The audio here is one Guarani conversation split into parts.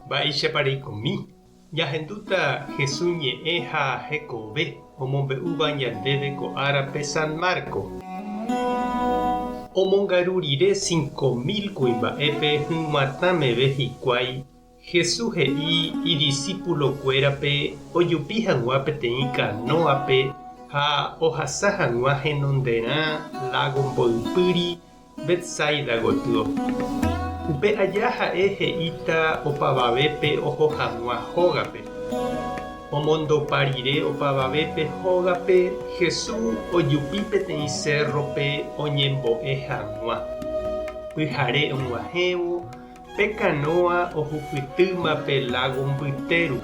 Mba'éichapa reikomi? Ñahendúta Jesús ñe'ẽ ha hekove omombe'úva ñandéve ko árape San Marco. Omongaru rire 5000 kuimba'épe hyg̃uatã meve hikuái, Jesús he'i idisípulokuérape ojupi hag̃ua peteĩ kanóape ha ohasa hag̃ua henonderã lágo mboypýri Betsaida gotyo. Upe aja ha'e he'íta opavavépe oho hag̃ua hógape. Omondopa rire opavavépe hógape, Jesús ojupi peteĩ sérrope oñembo'e hag̃ua. Pyhare og̃uahẽvo, pe kanóa ohupytýma pe lágo mbytéru.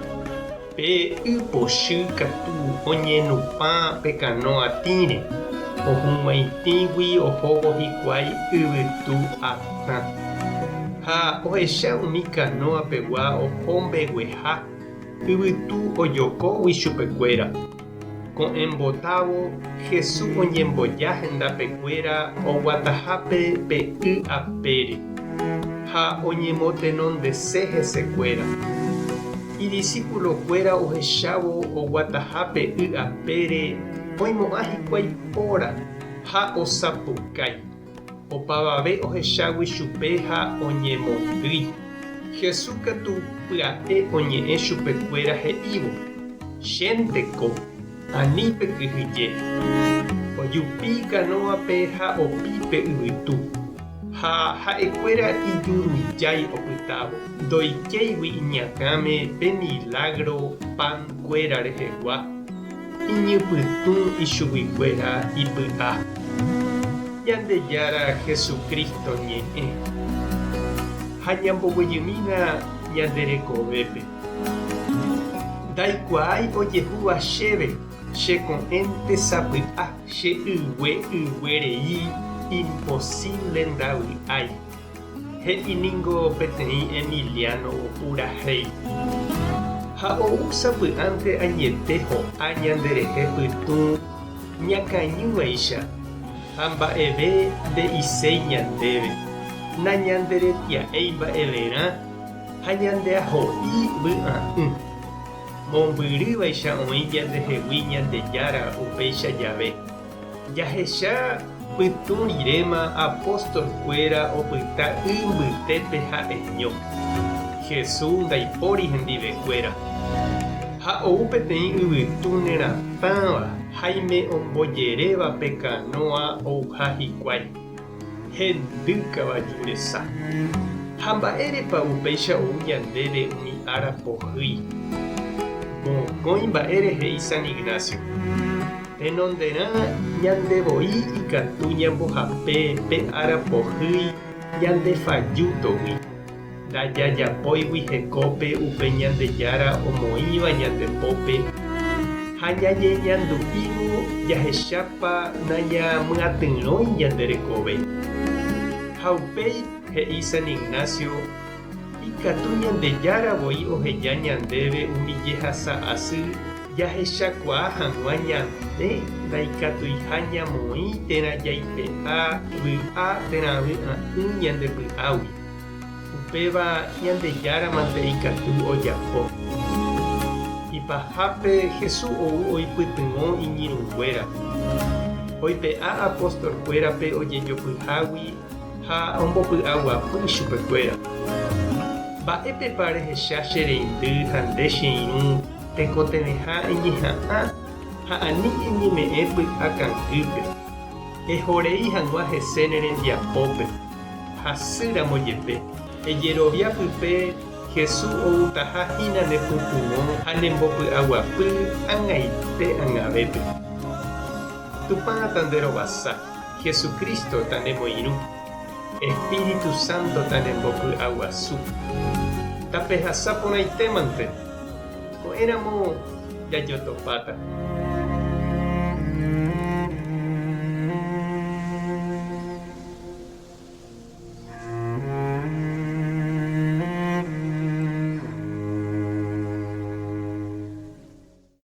Pe y pochy katu oñenupã pe kanóa tĩre, ohug̃uaitĩgui ohóvo hikuái yvytu atã. Ha ohecha umi kanóa pegua oho mbegueha, yvytu ojokógui chupekuéra. Ko'ẽmbotávo, Jesús oñemboja hendapekuéra oguatahápe pe y apére, ha oñemotenondese hesekuéra. Idisipulokuéra ohechávo oguataha pe y apére oimo'ã hikuái póra ha osapukái. Opavave ohechágui chupe ha oñemondýi. Jesús katu pya'e oñe'ẽ chupekuéra he'ívo, Chénteko, ani pekyhyje. Ojupi kanóape ha opi pe yvytu. Ha ha'ekuéra ijurujái opytávo, ndoikéigui iñakãme pe milágro pan kuéra rehegua. Iñypytũ ichuguikuéra ipy'a. Ñandejára Jesucristo ñe'ẽ. Ha ñamboguejymína ñande rekovépe. Ndaikuaái ojehúva chéve che ko'ẽnte sapy'a che ygue ygue rei imposible ndavy'ái. He'i ningo peteĩ Emiliano opurahéi. Ha ou sapy'ánte añete ho'a ñanderehe pytũ ñakañývaicha ha mba'eve nde'iséi ñandéve, nañanderetia'éi mba'everã ha ñandeaho'i vy'a'ỹ. Mombyrývaicha oĩ ñandehegui Ñandejára upéicha jave. Jahecha pytũ riréma apóstol kuéra opyta y mbytépe ha'eño. Jesús ndaipóri hendive kuéra. Ha ou peteĩ yvytu neratãva háime ombojeréva pe kanóa ouha hikuái. Hendy kavaju resa. Ha mba'érepa upéicha ou ñandéve umi ára pohýi? Mokõi mba'ére he'i San Ignacio. Tenonderã ñande voi ikatu ñambohape pe ára pohýi ñande fajútogui, ndajajapóigui hekópe upe Ñandejára omoĩva ñande pópe ha ñañeñandu'ívo jahechápa nañamyatyrõi ñande rekove. Ha upéi, he'i San Ignacio, ikatu Ñandejára voi oheja ñandéve umi jehasa asy Jahechakuaa hag̃ua ñande ndaikatuiha ñamoĩ térã jaipe'a vy'a térã vy'a'ỹ ñande py'águi. Upéva Ñandejáramante ikatu ojapo. Ipahápe Jesús ou oipytyvõ iñirũnguérape. Oipe'a apostolkuérape ojejopyhágui ha ombopy'aguapy chupekuéra. Mba'épepa rehecha che reindy ha nde che irũ Tekotevẽha eñeha'ã ha ani eñeme'ẽ py'a kangýpe, ehorei hag̃ua hese ne rembiapópe, hasy ramo jepe, ejerovia pype Jesús outaha hína ne pytyvõ ha nembopy'aguapy ag̃aite ag̃avépe. Tupã tanderovasa, Jesucristo tanemoirũ, Espíritu Santo tanembopy'aguasu. Tapehasa porãitémante. Ko'ẽramo jajotopáta.